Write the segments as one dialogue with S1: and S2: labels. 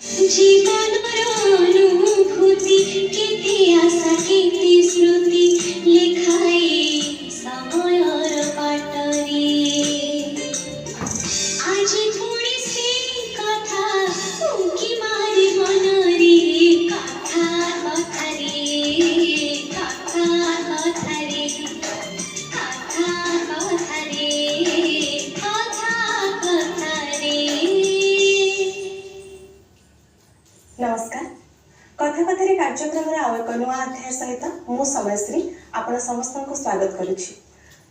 S1: ଜୀବନର ଅନୁଭୂତି, କେତେ ଆଶା, କେତେ ସ୍ମୃତି ଲେଖାଏ ସମୟର ପାଟରେ। ଆଜି ପୁଣି ସେଇ କଥା ଉଙ୍କି ମାରେ ମନରେ, କଥା କଥାରେ, କଥା କଥାରେ, କଥା କଥାରେ, କଥା କଥାରେ।
S2: ନମସ୍କାର। କଥା କଥାରେ କାର୍ଯ୍ୟକ୍ରମର ଆଉ ଏକ ନୂଆ ଅଧ୍ୟାୟ ସହିତ ମୁଁ ସମୟଶ୍ରୀ ଆପଣ ସମସ୍ତଙ୍କୁ ସ୍ୱାଗତ କରୁଛି।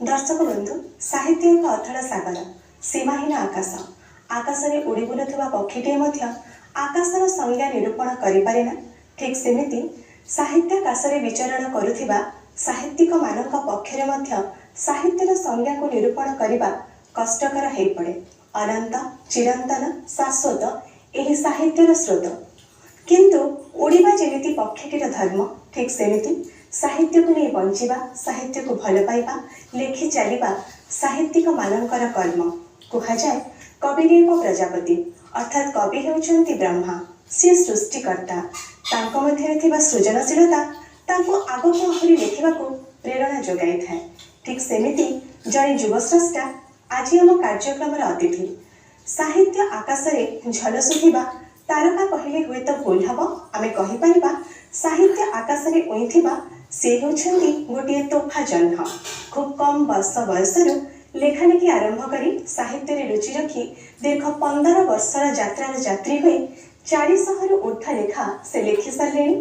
S2: ଦର୍ଶକ ବନ୍ଧୁ, ସାହିତ୍ୟ ଏକ ଅଥଳ ସାଗର, ସୀମାହୀନ ଆକାଶ। ଆକାଶରେ ଉଡ଼ି ବୁଲୁଥିବା ପକ୍ଷୀଟିଏ ମଧ୍ୟ ଆକାଶର ସଂଜ୍ଞା ନିରୂପଣ କରିପାରେ ନା। ଠିକ୍ ସେମିତି ସାହିତ୍ୟାକାଶରେ ବିଚରଣ କରୁଥିବା ସାହିତ୍ୟିକମାନଙ୍କ ପକ୍ଷରେ ମଧ୍ୟ ସାହିତ୍ୟର ସଂଜ୍ଞାକୁ ନିରୂପଣ କରିବା କଷ୍ଟକର ହୋଇପଡ଼େ। ଅନନ୍ତ, ଚିରନ୍ତନ, ଶାଶ୍ୱତ ଏହି ସାହିତ୍ୟର ସ୍ରୋତ। କିନ୍ତୁ ଉଡ଼ିବା ଯେମିତି ପକ୍ଷୀଟିର ଧର୍ମ, ଠିକ୍ ସେମିତି ସାହିତ୍ୟକୁ ନେଇ ବଞ୍ଚିବା, ସାହିତ୍ୟକୁ ଭଲ ପାଇବା, ଲେଖି ଚାଲିବା ସାହିତ୍ୟିକମାନଙ୍କର କର୍ମ। କୁହାଯାଏ, କବିରେବ ପ୍ରଜାପତି, ଅର୍ଥାତ୍ କବି ହେଉଛନ୍ତି ବ୍ରହ୍ମା। ସିଏ ସୃଷ୍ଟିକର୍ତ୍ତା। ତାଙ୍କ ମଧ୍ୟରେ ଥିବା ସୃଜନଶୀଳତା ତାଙ୍କୁ ଆଗକୁ ଆହୁରି ଲେଖିବାକୁ ପ୍ରେରଣା ଯୋଗାଇଥାଏ। ଠିକ୍ ସେମିତି ଜଣେ ଯୁବସ୍ରଷ୍ଟା ଆଜି ଆମ କାର୍ଯ୍ୟକ୍ରମର ଅତିଥି। ସାହିତ୍ୟ ଆକାଶରେ ଝଲସୁଥିବା ତାରକା କହିଲେ ହୁଏତ ଭୁଲ ହେବ। ଆମେ କହିପାରିବା, ସାହିତ୍ୟ ଆକାଶରେ ଉଇଁଥିବା ସେ ହେଉଛନ୍ତି ଗୋଟିଏ ତୋଫା ଜହ୍ନ। ଖୁବ୍ କମ୍ ବର୍ଷ ବୟସରୁ ଲେଖାଲେଖି ଆରମ୍ଭ କରି, ସାହିତ୍ୟରେ ରୁଚି ରଖି, ଦୀର୍ଘ 15 ବର୍ଷର ଯାତ୍ରାର ଯାତ୍ରୀ ହୋଇ 400ରୁ ଉର୍ଦ୍ଧ୍ୱ ଲେଖା ସେ ଲେଖି ସାରିଲେଣି।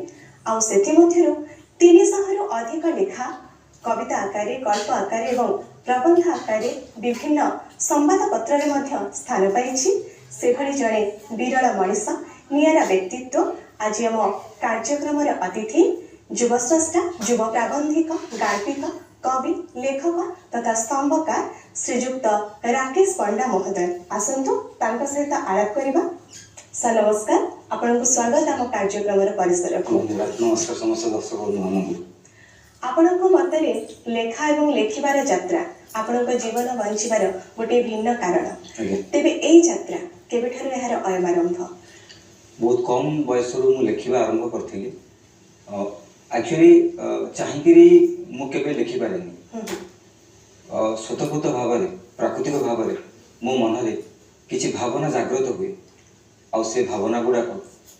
S2: ଆଉ ସେଥିମଧ୍ୟରୁ 300ରୁ ଅଧିକ ଲେଖା କବିତା ଆକାରରେ, ଗଳ୍ପ ଆକାରରେ ଏବଂ ପ୍ରବନ୍ଧ ଆକାରରେ ବିଭିନ୍ନ ସମ୍ବାଦପତ୍ରରେ ମଧ୍ୟ ସ୍ଥାନ ପାଇଛି। ସେଭଳି ଜଣେ ବିରଳ ମଣିଷ, ନିଆରା ବ୍ୟକ୍ତିତ୍ୱ ଆଜି ଆମ କାର୍ଯ୍ୟକ୍ରମର ଅତିଥି। ଯୁବସ୍ରଷ୍ଟା, ଯୁବ ପ୍ରାବନ୍ଧିକ, ଗାଳ୍ପିକ, କବି, ଲେଖକ ତଥା ସ୍ତମ୍ଭକାର ଶ୍ରୀଯୁକ୍ତ ରାକେଶ ପଣ୍ଡା ମହୋଦୟ। ଆସନ୍ତୁ, ତାଙ୍କ ସହିତ ଆଳାପ କରିବା। ସାର୍, ନମସ୍କାର। ଆପଣଙ୍କୁ ସ୍ୱାଗତ ଆମ କାର୍ଯ୍ୟକ୍ରମର ପରିସରକୁ।
S3: ଧନ୍ୟବାଦ। ନମସ୍କାର ସମସ୍ତ ଦର୍ଶକ ବନ୍ଧୁମାନଙ୍କୁ।
S2: ଆପଣଙ୍କ ମତରେ ଲେଖା ଏବଂ ଲେଖିବାର ଯାତ୍ରା ଆପଣଙ୍କ ଜୀବନ ବଞ୍ଚିବାର ଗୋଟିଏ ଭିନ୍ନ କାରଣ। ତେବେ ଏଇ ଯାତ୍ରା କେବେଠାରୁ, ଏହାର ଅୟମାରମ୍ଭ?
S3: ବହୁତ କମ୍ ବୟସରୁ ମୁଁ ଲେଖିବା ଆରମ୍ଭ କରିଥିଲି। ଆକ୍ଚୁଆଲି ଚାହିଁକିରି ମୁଁ କେବେ ଲେଖିପାରେନି। ସ୍ୱତଃପ୍ରବୃତ୍ତ ଭାବରେ, ପ୍ରାକୃତିକ ଭାବରେ ମୋ ମନରେ କିଛି ଭାବନା ଜାଗ୍ରତ ହୁଏ ଆଉ ସେ ଭାବନା ଗୁଡ଼ାକ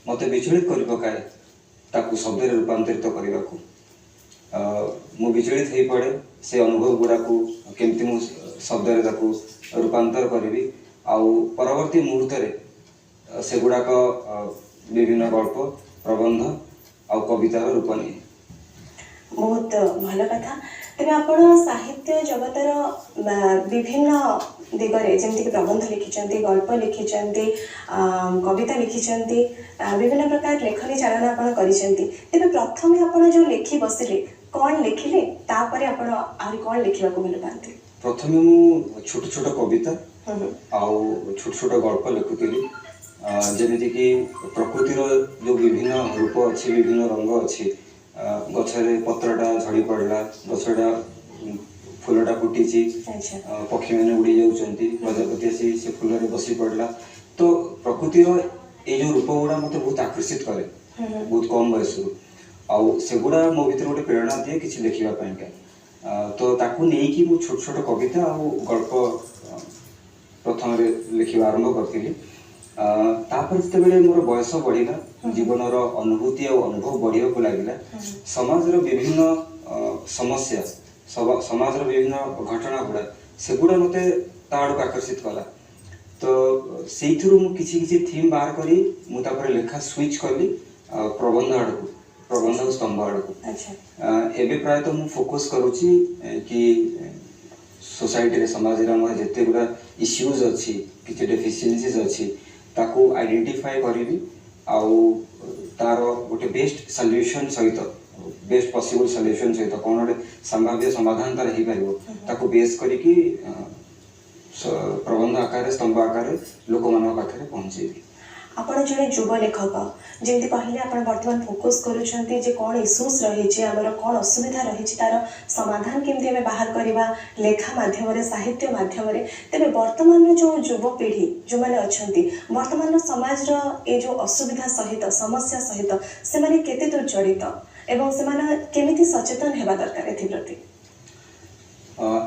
S3: ମୋତେ ବିଚଳିତ କରି ପକାଏ। ତାକୁ ଶବ୍ଦରେ ରୂପାନ୍ତରିତ କରିବାକୁ ମୁଁ ବିଚଳିତ ହେଇପଡ଼େ। ସେ ଅନୁଭବ ଗୁଡ଼ାକୁ କେମିତି ମୁଁ ଶବ୍ଦରେ ତାକୁ ରୂପାନ୍ତର କରିବି ଆଉ ପରବର୍ତ୍ତୀ ମୁହୂର୍ତ୍ତରେ ସେଗୁଡ଼ାକ ବିଭିନ୍ନ ଗଳ୍ପ, ପ୍ରବନ୍ଧ ଆଉ କବିତାର ରୂପ ନିଏ।
S2: ବହୁତ ଭଲ କଥା। ତେବେ ଆପଣ ସାହିତ୍ୟ ଜଗତର ବିଭିନ୍ନ ଦିଗରେ, ଯେମିତିକି ପ୍ରବନ୍ଧ ଲେଖିଛନ୍ତି, ଗଳ୍ପ ଲେଖିଛନ୍ତି, କବିତା ଲେଖିଛନ୍ତି, ବିଭିନ୍ନ ପ୍ରକାର ଲେଖନୀ ଚାଳନା ଆପଣ କରିଛନ୍ତି। ତେବେ ପ୍ରଥମେ ଆପଣ ଯେଉଁ ଲେଖି ବସିଲେ, କ'ଣ ଲେଖିଲେ? ତାପରେ ଆପଣ ଆହୁରି କ'ଣ ଲେଖିବାକୁ ଭଲ ପାଆନ୍ତି?
S3: ପ୍ରଥମେ ମୁଁ ଛୋଟ ଛୋଟ କବିତା ଆଉ ଛୋଟ ଛୋଟ ଗଳ୍ପ ଲେଖୁଥିଲି। ଯେମିତିକି ପ୍ରକୃତିର ଯେଉଁ ବିଭିନ୍ନ ରୂପ ଅଛି, ବିଭିନ୍ନ ରଙ୍ଗ ଅଛି, ଗଛରେ ପତ୍ରଟା ଝଡ଼ି ପଡ଼ିଲା, ଗଛଟା ଫୁଲଟା ଫୁଟିଛି, ପକ୍ଷୀମାନେ ଉଡ଼ି ଯାଉଛନ୍ତି, ପ୍ରଜାପତି ଆସି ସେ ଫୁଲରେ ବସି ପଡ଼ିଲା। ତ ପ୍ରକୃତିର ଏଇ ଯେଉଁ ରୂପ ଗୁଡ଼ା ମୋତେ ବହୁତ ଆକର୍ଷିତ କରେ ବହୁତ କମ୍ ବୟସରୁ ଆଉ ସେଗୁଡ଼ା ମୋ ଭିତରେ ଗୋଟେ ପ୍ରେରଣା ଦିଏ କିଛି ଲେଖିବା ପାଇଁକା। ତ ତାକୁ ନେଇକି ମୁଁ ଛୋଟ ଛୋଟ କବିତା ଆଉ ଗଳ୍ପ ପ୍ରଥମରେ ଲେଖିବା ଆରମ୍ଭ କରିଥିଲି। ତାପରେ ଯେତେବେଳେ ମୋର ବୟସ ବଢ଼ିଲା, ଜୀବନର ଅନୁଭୂତି ଆଉ ଅନୁଭବ ବଢ଼ିବାକୁ ଲାଗିଲା, ସମାଜର ବିଭିନ୍ନ ସମସ୍ୟା, ସମାଜର ବିଭିନ୍ନ ଘଟଣା ଗୁଡ଼ା, ସେଗୁଡ଼ା ମୋତେ ତା ଆଡ଼କୁ ଆକର୍ଷିତ କଲା। ତ ସେଇଥିରୁ ମୁଁ କିଛି କିଛି ଥିମ୍ ବାହାର କରି ମୁଁ ତାପରେ ଲେଖା ସୁଇଚ୍ କଲି ପ୍ରବନ୍ଧ ଆଡ଼କୁ, ପ୍ରବନ୍ଧ ଆଉ ସ୍ତମ୍ଭ ଆଡ଼କୁ। ଏବେ ପ୍ରାୟତଃ ମୁଁ ଫୋକସ୍ କରୁଛି କି ସୋସାଇଟିରେ, ସମାଜରେ ଆମର ଯେତେ ଗୁଡ଼ା ଇସ୍ୟୁଜ୍ ଅଛି, କିଛି ଡେଫିସିଏନ୍ସିଜ୍ ଅଛି, ତାକୁ ଆଇଡେଣ୍ଟିଫାଏ କରିବି ଆଉ ତାର ଗୋଟେ ବେଷ୍ଟ ସଲ୍ୟୁସନ୍ ସହିତ, ବେଷ୍ଟ ପସିବଲ୍ ସଲ୍ୟୁସନ୍ ସହିତ, କ'ଣ ଗୋଟେ ସମ୍ଭାବ୍ୟ ସମାଧାନ ତାର ହେଇପାରିବ, ତାକୁ ବେସ୍ କରିକି ପ୍ରବନ୍ଧ ଆକାରରେ, ସ୍ତମ୍ଭ ଆକାରରେ ଲୋକମାନଙ୍କ ପାଖରେ ପହଞ୍ଚେଇବି।
S2: ଆପଣ ଜଣେ ଯୁବ ଲେଖକ, ଯେମିତି କହିଲେ ଆପଣ ବର୍ତ୍ତମାନ ଫୋକସ୍ କରୁଛନ୍ତି ଯେ କ'ଣ ଇସ୍ୟୁସ୍ ରହିଛି ଆମର, କ'ଣ ଅସୁବିଧା ରହିଛି, ତାର ସମାଧାନ କେମିତି ଆମେ ବାହାର କରିବା ଲେଖା ମାଧ୍ୟମରେ, ସାହିତ୍ୟ ମାଧ୍ୟମରେ। ତେବେ ବର୍ତ୍ତମାନର ଯେଉଁ ଯୁବପିଢ଼ି ଯେଉଁମାନେ ଅଛନ୍ତି, ବର୍ତ୍ତମାନର ସମାଜର ଏ ଯେଉଁ ଅସୁବିଧା ସହିତ, ସମସ୍ୟା ସହିତ ସେମାନେ କେତେ ଦୂର ଜଡ଼ିତ ଏବଂ ସେମାନେ କେମିତି ସଚେତନ ହେବା ଦରକାର ଏଥିପ୍ରତି?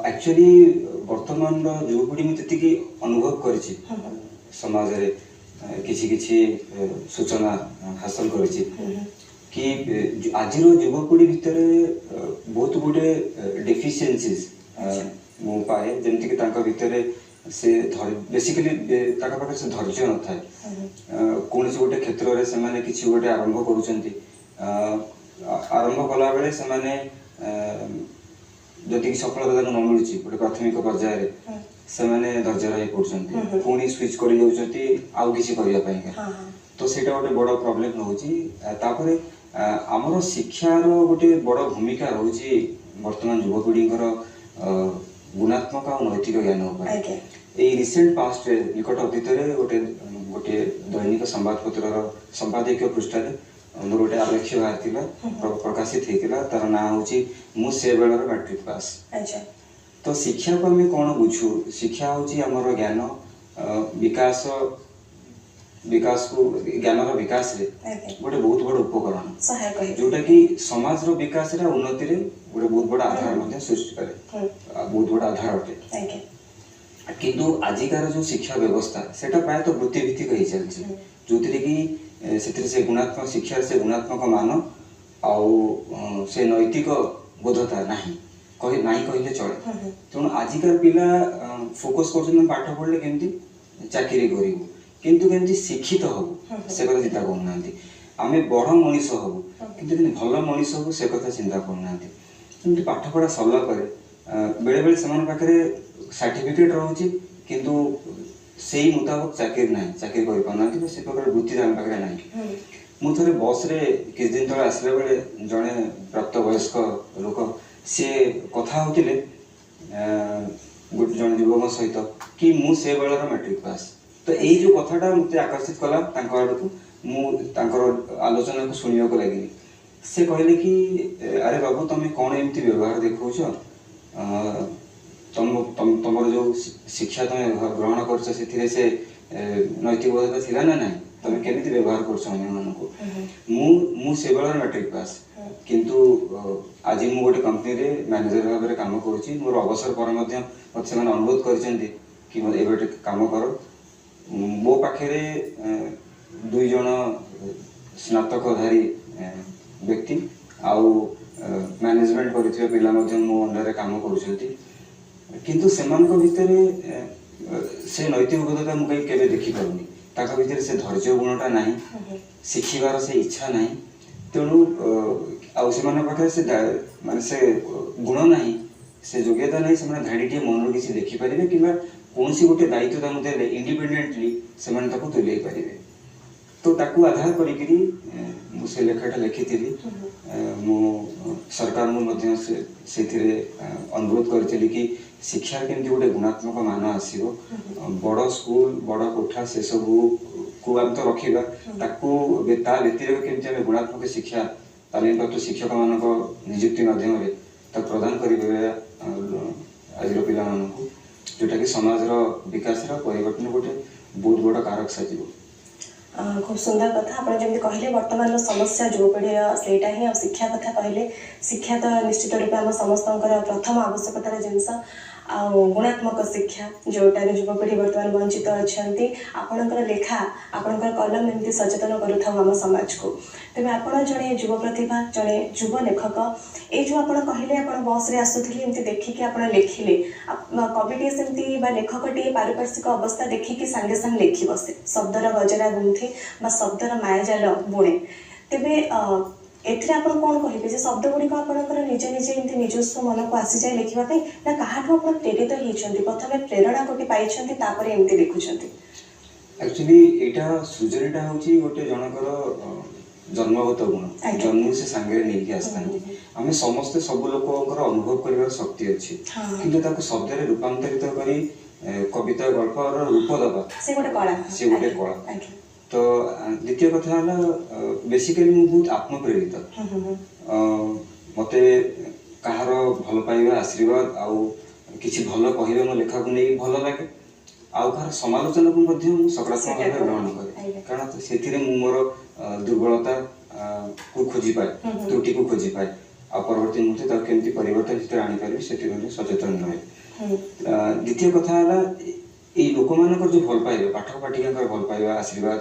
S3: ଆକ୍ଚୁଆଲି ବର୍ତ୍ତମାନର ଯୁବପିଢ଼ି, ମୁଁ ଯେତିକି ଅନୁଭବ କରିଛି ସମାଜରେ, କିଛି କିଛି ସୂଚନା ହାସଲ କରିଛି କି ଆଜିର ଯୁବପିଢ଼ି ଭିତରେ ବହୁତ ଗୁଡ଼ିଏ ଡେଫିସିଏନ୍ସିଜ୍ ମୁଁ ପାଏ। ଯେମିତିକି ତାଙ୍କ ଭିତରେ ସେ ବେସିକାଲି ତାଙ୍କ ପାଖରେ ସେ ଧୈର୍ଯ୍ୟ ନଥାଏ। କୌଣସି ଗୋଟେ କ୍ଷେତ୍ରରେ ସେମାନେ କିଛି ଗୋଟେ ଆରମ୍ଭ କରୁଛନ୍ତି, ଆରମ୍ଭ କଲାବେଳେ ସେମାନେ ଯଦି ସଫଳତା ତାଙ୍କୁ ନ ମିଳୁଛି ଗୋଟେ ପ୍ରାଥମିକ ପର୍ଯ୍ୟାୟରେ, ସେମାନେ ଧୈର୍ଯ୍ୟହରା ହେଇ ପଡୁଛନ୍ତି, ପୁଣି ସୁଇଚ୍ କରି ଯାଉଛନ୍ତି ଆଉ କିଛି କରିବା ପାଇଁକା।
S2: ହଁ ହଁ
S3: ତ ସେଇଟା ଗୋଟେ ବଡ଼ ପ୍ରୋବ୍ଲେମ ରହୁଛି। ତାପରେ ଆମର ଶିକ୍ଷାର ଗୋଟେ ବଡ଼ ଭୂମିକା ରହୁଛି ବର୍ତ୍ତମାନ ଯୁବପିଢ଼ିଙ୍କର ଗୁଣାତ୍ମକ ଆଉ ନୈତିକ ଜ୍ଞାନ ଉପରେ। ଏଇ ରିସେଣ୍ଟ ପାଷ୍ଟରେ, ନିକଟ ଅତୀତରେ ଗୋଟେ ଗୋଟିଏ ଦୈନିକ ସମ୍ବାଦପତ୍ରର ସମ୍ପାଦକୀୟ ପୃଷ୍ଠାରେ ମୋର ଗୋଟେ ଆଲେଖ୍ୟ ବାହାରିଥିଲା, ପ୍ରକାଶିତ ହେଇଥିଲା। ତାର ନାଁ ହେଉଛି "ମୁଁ ସେ ବେଳର ମାଟ୍ରିକ ପାସ୍"। ତ ଶିକ୍ଷାକୁ ଆମେ କ'ଣ ବୁଝୁ? ଶିକ୍ଷା ହେଉଛି ଆମର ଜ୍ଞାନ ବିକାଶ, ବିକାଶକୁ, ଜ୍ଞାନର ବିକାଶରେ ଗୋଟେ ବହୁତ ବଡ଼ ଉପକରଣ,
S2: ସହାୟକ ହେଇଥାଏ,
S3: ଯୋଉଟା କି ସମାଜର ବିକାଶରେ ଆଉ ଉନ୍ନତିରେ ଗୋଟେ ବହୁତ ବଡ଼ ଆଧାର ମଧ୍ୟ ସୃଷ୍ଟି କରେ, ଆଉ ବହୁତ ବଡ଼ ଆଧାର ଅଟେ। କିନ୍ତୁ ଆଜିକାର ଯୋଉ ଶିକ୍ଷା ବ୍ୟବସ୍ଥା, ସେଟା ପ୍ରାୟତଃ ବୃତ୍ତିଭିତ୍ତିକ ହେଇଚାଲିଛି, ଯୋଉଥିରେ କି ସେଥିରେ ସେ ଗୁଣାତ୍ମକ ଶିକ୍ଷାର ସେ ଗୁଣାତ୍ମକ ମାନ ଆଉ ସେ ନୈତିକ ବୋଧତା ନାହିଁ କହି ନାହିଁ କହିଲେ ଚଳେ।
S2: ହୁଁ, ହୁଁ।
S3: ତେଣୁ ଆଜିକାର ପିଲା ଫୋକସ୍ କରୁଛନ୍ତି ଆମେ ପାଠ ପଢ଼ିଲେ କେମିତି ଚାକିରି କରିବୁ, କିନ୍ତୁ କେମିତି ଶିକ୍ଷିତ ହବୁ ସେ କଥା ଚିନ୍ତା କରୁନାହାନ୍ତି। ଆମେ ବଡ଼ ମଣିଷ ହବୁ, କିନ୍ତୁ କେମିତି ଭଲ ମଣିଷ ହବୁ ସେ କଥା ଚିନ୍ତା କରୁନାହାନ୍ତି। କିନ୍ତୁ ପାଠ ପଢ଼ା ସରିଲା ପରେ ବେଳେବେଳେ ସେମାନଙ୍କ ପାଖରେ ସାର୍ଟିଫିକେଟ୍ ରହୁଛି, କିନ୍ତୁ ସେଇ ମୁତାବକ ଚାକିରି ନାହିଁ, ଚାକିରି କରିପାରୁନାହାନ୍ତି ବା ସେ ପ୍ରକାର ବୃତ୍ତି ତାଙ୍କ ପାଖରେ ନାହିଁ। ମୁଁ ଥରେ ବସ୍ରେ କିଛି ଦିନ ତଳେ ଆସିଲା ବେଳେ ଜଣେ ପ୍ରାପ୍ତବୟସ୍କ ଲୋକ, ସିଏ କଥା ହେଉଥିଲେ ଗୋଟେ ଜଣେ ଯୁବକଙ୍କ ସହିତ କି ମୁଁ ସେ ବେଳର ମାଟ୍ରିକ ପାସ୍। ତ ଏଇ ଯୋଉ କଥାଟା ମୋତେ ଆକର୍ଷିତ କଲା ତାଙ୍କ ଆଡ଼କୁ, ମୁଁ ତାଙ୍କର ଆଲୋଚନାକୁ ଶୁଣିବାକୁ ଲାଗିଲି। ସେ କହିଲେ କି ଆରେ ବାବୁ, ତମେ କ'ଣ ଏମିତି ବ୍ୟବହାର ଦେଖାଉଛ? ତମର ଯୋଉ ଶିକ୍ଷା ତମେ ଗ୍ରହଣ କରୁଛ, ସେଥିରେ ସେ ନୈତିକତା ଥିଲା ନା ନାହିଁ? ତମେ କେମିତି ବ୍ୟବହାର କରୁଛ ଅନ୍ୟମାନଙ୍କୁ? ମୁଁ ସେ ବେଳର ମାଟ୍ରିକ ପାସ୍, କିନ୍ତୁ ଆଜି ମୁଁ ଗୋଟେ କମ୍ପାନୀରେ ମ୍ୟାନେଜର ଭାବରେ କାମ କରୁଛି। ମୋର ଅବସର ପରେ ମଧ୍ୟ ମୋତେ ସେମାନେ ଅନୁରୋଧ କରିଛନ୍ତି କି ମୋତେ ଏବେ ଟିକେ କାମ କର। ମୋ ପାଖରେ ଦୁଇ ଜଣ ସ୍ନାତକଧାରୀ ବ୍ୟକ୍ତି ଆଉ ମ୍ୟାନେଜମେଣ୍ଟ କରିଥିବା ପିଲା ମଧ୍ୟ ମୋ ଅଣ୍ଡରରେ କାମ କରୁଛନ୍ତି, କିନ୍ତୁ ସେମାନଙ୍କ ଭିତରେ ସେ ନୈତିକ ବୋଧତା ମୁଁ କାହିଁ କେବେ ଦେଖିପାରୁନି। ତାଙ୍କ ଭିତରେ ସେ ଧୈର୍ଯ୍ୟ ଗୁଣଟା ନାହିଁ, ଶିଖିବାର ସେ ଇଚ୍ଛା ନାହିଁ। ତେଣୁ ଆଉ ସେମାନଙ୍କ ପାଖରେ ସେ ମାନେ ସେ ଗୁଣ ନାହିଁ, ସେ ଯୋଗ୍ୟତା ନାହିଁ, ସେମାନେ ଧାଡ଼ିଟିଏ ମନରୁ କିଛି ଲେଖିପାରିବେ କିମ୍ବା କୌଣସି ଗୋଟେ ଦାୟିତ୍ୱ ତାଙ୍କୁ ଦେଲେ ଇଣ୍ଡିପେଣ୍ଡେଣ୍ଟଲି ସେମାନେ ତାକୁ ତୁଲେଇ ପାରିବେ। ତ ତାକୁ ଆଧାର କରିକିରି ମୁଁ ସେ ଲେଖାଟା ଲେଖିଥିଲି। ମୁଁ ସରକାରଙ୍କୁ ମଧ୍ୟ ସେଥିରେ ଅନୁରୋଧ କରିଥିଲି କି ଶିକ୍ଷାର କେମିତି ଗୋଟେ ଗୁଣାତ୍ମକ ମାନ ଆସିବ। ବଡ଼ ସ୍କୁଲ, ବଡ଼ କୋଠା, ସେସବୁକୁ ଆମେ ତ ରଖିବା, ତାକୁ ତା ବ୍ୟତିରେକ କେମିତି ଆମେ ଗୁଣାତ୍ମକ ଶିକ୍ଷା ତାଲିମପ୍ରାପ୍ତ ଶିକ୍ଷକମାନଙ୍କ ନିଯୁକ୍ତି ମାଧ୍ୟମରେ ତାକୁ ପ୍ରଦାନ କରିପାରିବା ଆଜିର ପିଲାମାନଙ୍କୁ, ଯୋଉଟାକି ସମାଜର ବିକାଶର ପରିବର୍ତ୍ତନ ଗୋଟେ ବହୁତ ବଡ଼ କାରକ ସାଜିବ।
S2: ଖୁବ ସୁନ୍ଦର କଥା। ଆପଣ ଯେମିତି କହିଲେ, ବର୍ତ୍ତମାନର ସମସ୍ୟା ଯୁବପିଢ଼ିର ସେଇଟା ହିଁ। ଆଉ ଶିକ୍ଷା କଥା କହିଲେ, ଶିକ୍ଷା ତ ନିଶ୍ଚିତ ରୂପେ ଆମ ସମସ୍ତଙ୍କର ପ୍ରଥମ ଆବଶ୍ୟକତାର ଜିନିଷ, ଆଉ ଗୁଣାତ୍ମକ ଶିକ୍ଷା ଯେଉଁଟାରେ ଯୁବପିଢ଼ି ବର୍ତ୍ତମାନ ବଞ୍ଚିତ ଅଛନ୍ତି। ଆପଣଙ୍କର ଲେଖା, ଆପଣଙ୍କର କଲମ ଏମିତି ସଚେତନ କରୁଥାଉ ଆମ ସମାଜକୁ। ତେବେ ଆପଣ ଜଣେ ଯୁବ ପ୍ରତିଭା, ଜଣେ ଯୁବ ଲେଖକ। ଏଇ ଯେଉଁ ଆପଣ କହିଲେ ଆପଣ ବସ୍ରେ ଆସୁଥିଲେ, ଏମିତି ଦେଖିକି ଆପଣ ଲେଖିଲେ, କବିଟିଏ ସେମିତି ବା ଲେଖକଟିଏ ପାରିପାର୍ଶ୍ୱିକ ଅବସ୍ଥା ଦେଖିକି ସାଙ୍ଗେ ସାଙ୍ଗେ ଲେଖି ବସେ, ଶବ୍ଦର ଗଜରା ଗୁନ୍ଥେ ବା ଶବ୍ଦର ମାୟାଜାଲ ବୁଣେ। ତେବେ ଏଥିରେ ଆପଣ କ'ଣ କହିବେ ଯେ ଶବ୍ଦ ଗୁଡ଼ିକ ଆପଣଙ୍କର ନିଜେ ନିଜେ ଏମିତି ନିଜସ୍ୱ ମନକୁ ଆସିଯାଏ ଲେଖିବା ପାଇଁ, ନା କାହାଠୁ ଆପଣ ପ୍ରେରିତ ହେଇଛନ୍ତି? ପ୍ରଥମେ ପ୍ରେରଣା କୋଉଠି ପାଇଛନ୍ତି, ତାପରେ ଏମିତି ଲେଖୁଛନ୍ତି?
S3: ଆକ୍ଚୁଆଲି ଏଇଟା ସୃଜନୀଟା ହେଉଛି ଗୋଟେ ଜଣଙ୍କର ଜନ୍ମଗତ ଗୁଣ। ଜନ୍ମରୁ ସେ ସାଙ୍ଗରେ ନେଇକି ଆସିଥାନ୍ତି। ଆମେ ସମସ୍ତେ, ସବୁ ଲୋକଙ୍କର ଅନୁଭବ କରିବାର ଶକ୍ତି ଅଛି, କିନ୍ତୁ ତାକୁ ଶବ୍ଦରେ ରୂପାନ୍ତରିତ କରି କବିତା, ଗଳ୍ପର ରୂପ ଦେବା
S2: ସେ ଗୋଟେ କଳା।
S3: ସେ ଗୋଟେ କଳା। ତ ଦ୍ୱିତୀୟ କଥା ହେଲା, ବେସିକାଲି ମୁଁ ବହୁତ ଆତ୍ମପ୍ରେରିତ।
S2: ହୁଁ ହୁଁ ହୁଁ
S3: ମତେ କାହାର ଭଲ ପାଇବା, ଆଶୀର୍ବାଦ ଆଉ କିଛି ଭଲ କହିବା ମୋ ଲେଖାକୁ ନେଇ ଭଲ ଲାଗେ, ଆଉ କାହାର ସମାଲୋଚନାକୁ ମଧ୍ୟ ମୁଁ ସକାରାତ୍ମକ ଭାବେ ଗ୍ରହଣ କରେ, କାରଣ ସେଥିରେ ମୁଁ ମୋର ଦୁର୍ବଳତା କୁ ଖୋଜିପାଏ, ତ୍ରୁଟିକୁ ଖୋଜିପାଏ, ଆଉ ପରବର୍ତ୍ତୀ ମୁହୂର୍ତ୍ତେ ତାକୁ କେମିତି ପରିବର୍ତ୍ତନ ସେଥିରେ ଆଣିପାରିବି ସେଥିରେ ମଧ୍ୟ ସଚେତନ ରହେ। ଦ୍ୱିତୀୟ କଥା ହେଲା, ଏଇ ଲୋକମାନଙ୍କର ଯୋଉ ଭଲ ପାଇବା, ପାଠକ ପାଠିକାଙ୍କର ଭଲ ପାଇବା, ଆଶୀର୍ବାଦ,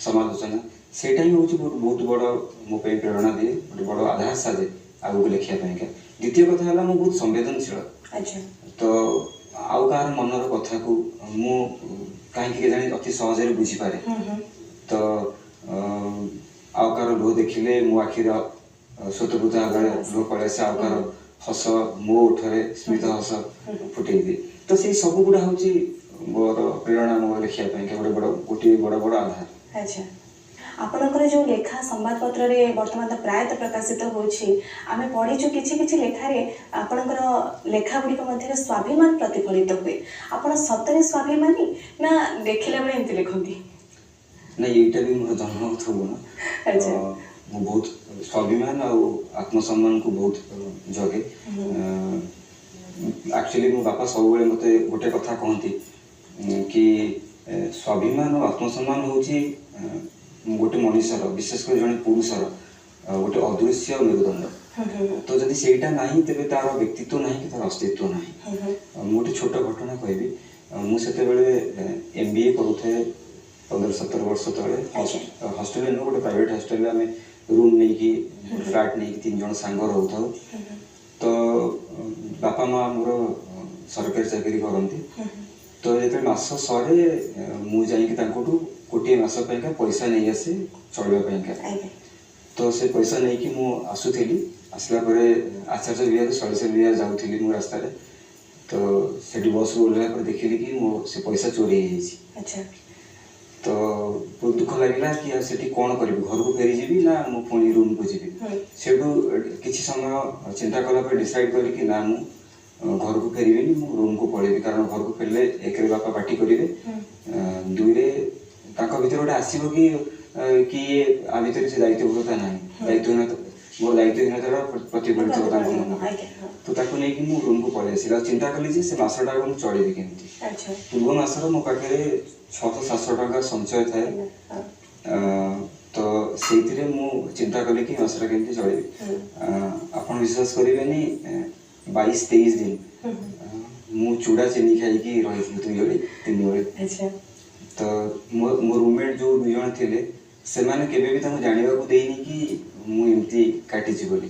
S3: ସମାଲୋଚନା, ସେଇଟା ହିଁ ହେଉଛି ବହୁତ ବହୁତ ବଡ଼ ମୋ ପାଇଁ ପ୍ରେରଣା ଦିଏ, ଗୋଟେ ବଡ଼ ଆଧାର ସାଜେ ଆଗକୁ ଲେଖିବା ପାଇଁକା। ଦ୍ୱିତୀୟ କଥା ହେଲା, ମୁଁ ବହୁତ ସମ୍ବେଦନଶୀଳ। ତ ଆଉ କାହାର ମନର କଥାକୁ ମୁଁ କାହିଁକି କେଜାଣି ଅତି ସହଜରେ ବୁଝିପାରେ। ତ ଆଉ କାହାର ଲୁହ ଦେଖିଲେ ମୋ ଆଖିର ସ୍ୱତଃପ୍ରବୃତ୍ତ ଭାବରେ ଲୁହ ପଳେଇ ଆସେ, ଆଉ କାହାର ହସ ମୋ ଓଠରେ ସ୍ମିତ ହସ ଫୁଟେଇ ଦିଏ। ତ ସେଇ ସବୁ ଗୁଡ଼ା ହେଉଛି ମୋର ପ୍ରେରଣା, ମୋ ଲେଖିବା ପାଇଁକା ଗୋଟେ ବଡ଼, ଗୋଟିଏ ବଡ଼ ବଡ଼ ଆଧାର।
S2: ଆଚ୍ଛା, ଆପଣଙ୍କର ଯେଉଁ ଲେଖା ସମ୍ବାଦପତ୍ରରେ ବର୍ତ୍ତମାନ ତ ପ୍ରାୟତଃ ପ୍ରକାଶିତ ହେଉଛି, ଆମେ ପଢ଼ିଛୁ, କିଛି କିଛି ଲେଖାରେ ଆପଣଙ୍କର ଲେଖା ଗୁଡ଼ିକ ମଧ୍ୟରେ ସ୍ୱାଭିମାନ ପ୍ରତିଫଳିତ ହୁଏ। ଆପଣ ସତରେ ସ୍ୱାଭିମାନୀ ନା ଦେଖିଲା ବେଳେ ଏମିତି ଲେଖନ୍ତି?
S3: ନାଇଁ, ଏଇଟା ବି ମୋର ଜନ୍ମଗତ ଗୁଣ। ମୁଁ ବହୁତ ସ୍ୱାଭିମାନ ଆଉ ଆତ୍ମସମ୍ମାନକୁ ବହୁତ ଜଗେ। ଆକ୍ଚୁଆଲି ମୋ ବାପା ସବୁବେଳେ ମୋତେ ଗୋଟେ କଥା କହନ୍ତି କି ସ୍ୱାଭିମାନ ଆଉ ଆତ୍ମସମ୍ମାନ ହେଉଛି ଗୋଟେ ମଣିଷର, ବିଶେଷ କରି ଜଣେ ପୁରୁଷର ଗୋଟେ ଅଦୃଶ୍ୟ ମେରୁଦଣ୍ଡ। ତ ଯଦି ସେଇଟା ନାହିଁ, ତେବେ ତାର ବ୍ୟକ୍ତିତ୍ୱ ନାହିଁ କି ତାର ଅସ୍ତିତ୍ୱ ନାହିଁ। ମୁଁ ଗୋଟେ ଛୋଟ ଘଟଣା କହିବି। ମୁଁ ସେତେବେଳେ MBA କରୁଥାଏ, 15-17 ବର୍ଷ ତଳେ। ହଷ୍ଟେଲରେ ନୁହଁ, ଗୋଟେ ପ୍ରାଇଭେଟ ହଷ୍ଟେଲରେ ଆମେ ରୁମ୍ ନେଇକି, ଫ୍ଲାଟ୍ ନେଇକି ତିନି ଜଣ ସାଙ୍ଗ ରହୁଥାଉ। ତ ବାପା ମା ମୋର ସରକାରୀ ଚାକିରି କରନ୍ତି। ତ ଯେତେବେଳେ ମାସ ସରେ, ମୁଁ ଯାଇକି ତାଙ୍କଠୁ ଗୋଟିଏ ମାସ ପାଇଁକା ପଇସା ନେଇ ଆସେ ଚଳିବା ପାଇଁକା। ତ ସେ ପଇସା ନେଇକି ମୁଁ ଆସୁଥିଲି। ଆସିଲା ପରେ ଆଚାର୍ଯ୍ୟ ବିହାର, ଶୈଳେଶ୍ୱର ବିହାର ଯାଉଥିଲି ମୁଁ ରାସ୍ତାରେ। ତ ସେଠି ବସ୍ରୁ ଓହ୍ଲାଇଲା ପରେ ଦେଖିଲି କି ମୋ ସେ ପଇସା ଚୋରି ହେଇଯାଇଛି। ତ ବହୁତ ଦୁଃଖ ଲାଗିଲା କି ଆଉ ସେଠି କ'ଣ କରିବି, ଘରକୁ ଫେରିଯିବି ନା ମୁଁ ପୁଣି ରୁମ୍କୁ ଯିବି? ସେଇଠୁ କିଛି ସମୟ ଚିନ୍ତା କଲା ପରେ ଡିସାଇଡ୍ କଲି କି ନା, ମୁଁ ଘରକୁ ଫେରିବିନି, ମୁଁ ରୁମ୍କୁ ପଳେଇବି। କାରଣ ଘରକୁ ଫେରିଲେ ଏକରେ ବାପା ପାଟି କରିବେ, ଦୁଇରେ ତାଙ୍କ ଭିତରେ ଗୋଟେ ଆସିବ କି ଇଏ ଆ ଭିତରେ ସେ ଦାୟିତ୍ୱବୋଧତା ନାହିଁ, ଦାୟିତ୍ୱହୀନତା, ମୋର ଦାୟିତ୍ୱହୀନତାଟା ପ୍ରତିଫଳିତ ହେବ ତାଙ୍କ ମନରେ।
S2: ଆଜ୍ଞା ହଁ
S3: ତ ତାକୁ ନେଇକି ମୁଁ ରୁମ୍କୁ ପଳେଇ ଆସିଲି ଆଉ ଚିନ୍ତା କଲି ଯେ ସେ ମାସଟା ମୁଁ ଚଳିବି କେମିତି। ପୂର୍ବ ମାସର ମୋ ପାଖରେ 600-700 ଟଙ୍କା ସଞ୍ଚୟ ଥାଏ। ତ ସେଇଥିରେ ମୁଁ ଚିନ୍ତା କଲି କି ମାସଟା କେମିତି ଚଳିବି। ଆପଣ ବିଶ୍ୱାସ କରିବେନି, 22-23 ଦିନ ମୁଁ ଚୁଡ଼ା ଚିନି ଖାଇକି ରହିଥିଲି, ଦୁଇ ଓଳି ତିନି ଓଳି। ତ ମୋ ମୋ ରୁମମେଟ୍ ଯୋଉ ଦୁଇ ଜଣ ଥିଲେ, ସେମାନେ କେବେ ବି ତାଙ୍କୁ ଜାଣିବାକୁ ଦେଇନି କି ମୁଁ ଏମିତି କାଟିଛି ବୋଲି,